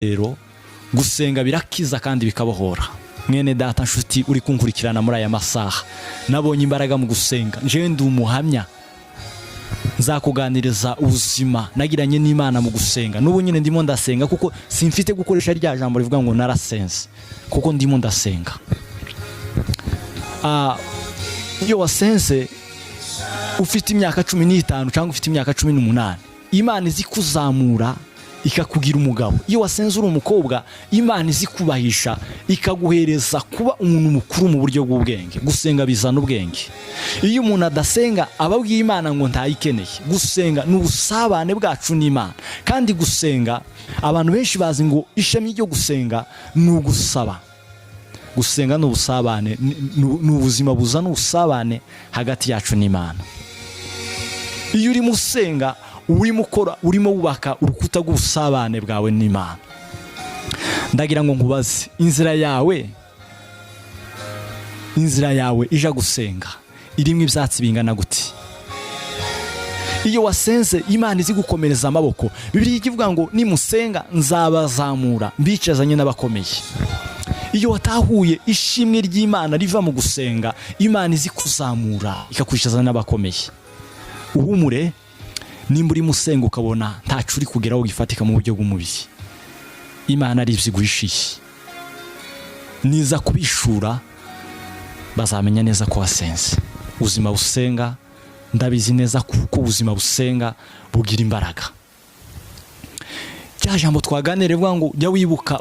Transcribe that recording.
Rero gusenga birakiza kandi bikabohora. Mwene data, nshuti uri kunkurikirana muri aya masaha, nabonye imbaraga mu gusenga. Njyewe ndi umuhamya, nzakuganiriza ubuzima nagiranye n'Imana mu gusenga. N'ubu nyine ndimo ndasenga, kuko simfite gukoresha rya jambo rivuga ngo narasenze, kuko ndimo ndasenga. Iyo wasenze ufite imyaka 15 cyangwa ufite imyaka 18, Imana izi kuzamura ikakugira umugabo. Iyo wasenze uri umukobwa, Imana izi kubahisha ikaguhereza kuba umuntu mukuru mu buryo bw'ubwenge. Gusenga bizana ubwenge. Iyo umuntu adasenga, aba abwiye Imana ngo ntayikeneye. Gusenga ni ubusabane bwacu n'Imana. Kandi gusenga, abantu benshi bazi ngo ishami ryo gusenga ni ugusaba. Gusenga ni ubusabane, ni ubuzima buzana ubusabane hagati yacu n'Imana. Iyo urimo usenga, urimo ukora, urimo wubaka urukuta rw'ubusabane bwawe n'Imana. Ndagira ngo nkubaze: inzira yawe ija gusenga irimo ibyatsi bingana gute? Iyo wasenze, Imana izi gukomereza amaboko. Bibiliya ivuga ngo: "Nimusenga nzabazamura mbicazanye n'abakomeye." Iyo watahuye ishimwe ry'Imana riva mu gusenga, Imana izi kuzamura ikakwicaza n'abakomeye. Uhumure, nimba urimo usenga ukabona ntacu uri kugeraho gifatika mu buryo bw'umubiri, Imana ari ibyo iguhishiye. Niza kubishura, bazamenya neza ko wasenze. Ubuzima busenga, ndabizi neza kuko ubuzima busenga bugira imbaraga. Rya jambo twaganiriye rivuga ngo jya wibuka.